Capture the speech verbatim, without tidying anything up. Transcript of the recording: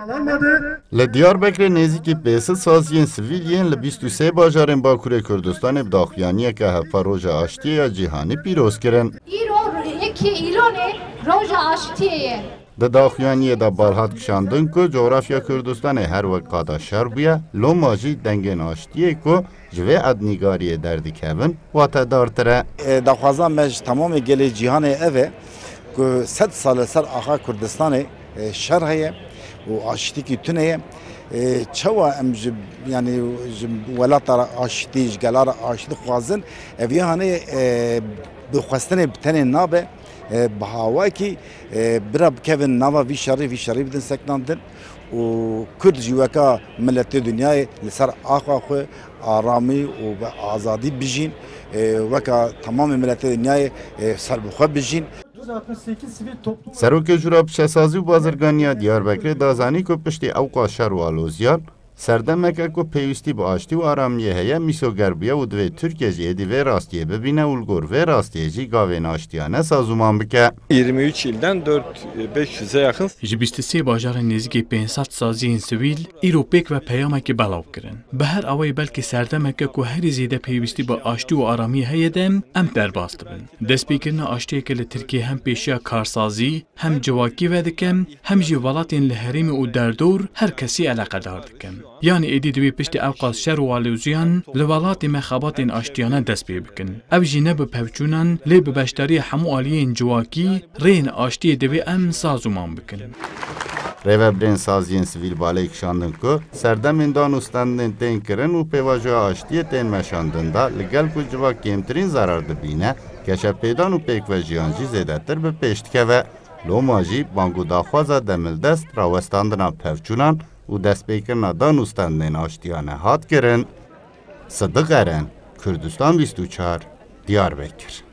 Li Diyarbekirê nêzîkî pênc sed saziyên sivîl yên li bîst û sê bajarên Bakurê Kurdistanê bi daxuyaniyeke hevpar Roja Aştiyê ya Cîhanî pîroz kirin. Îro yekê Îlonê Roja Aştiyê ye. Di daxuyaniyê de bal hat kişandin ku cografya Kurdistanê her wek qada şer bûye, loma jî dengên aştiyê ku ji vê erdnîgariyê derdikevin, watedartir e. E, daxwaza me ji temamê gelê cîhanê ev e ku sed sal li ser axa Kurdistanê, e, şer heye û aştîkî tune ye. E, çawa em ji, yanî ji welata re aştî, ji gela re aştî dixwazin, ev ya hanê, e, bi xwestinê bi tenê nabe, e, bi hawakî, e, bira bikevin nava vî şerî, vî şerî bidin sekinandin û Kurd jî weka miletê dinyayê li ser axa xwe aramî û bi azadî bijîn, e, weka temamê miletê dinyayê, e, serbixwe bijîn. Serokê Jûra Pişesazî û Bazirganiya Diyarbekirê da zanî ku piştî ewqas şer û aloziyan, serdemeke ku pêwîstî bi aştî û aramiyê heye, mîsoger bûye û divê Tirkiye jî êdî vê rastiyê bibîne û li gor vê rastiyê jî gavên aştiyane sazûman bike. Yirmi üç ilden dört, beş yüze yakın. Ji bîst û sê bajarên nêzîkî pênc sed saziyên sivîl îro pêk ve peyamekî belav kirin. Bi her awayî belkî serdemeke ku herî zêde pêwîstî bi aştî û aramiyê heye de em derbas dibin. Destpêkirina aştiyeke li Tirkiyê hem pêşiya karsazî, hem civakî vedike, hem jî welatên li herêmê û derdor her kesî eleqedar dike. Yanî êdî divê piştî ewqas şer û aloziyan li welatê me xebatên aştiyane dest pê bikin. Ev jî ne bi pevçûnan, lê bi beşdariya hemû aliyên civakî, rêyên aştiyê divê em sazûman bikin. Rêvebirên saziyên sivîl balê kişandin ku serdemên dan û stendên tên kirin û pêvajoya aştiyê tên meşandin de, li gel ku civak kêmtirîn zerar dibîne, keşepêdan û pêkvejiyan jî zêdetir bi pêş dikeve. Loma jî bang û daxwaza demildest rawestandina pevçûnan û destpêkirina dan û stendên aştiyane hat kirin. Sidiq Eren, Kurdistan bîst û çar, Diyarbekir.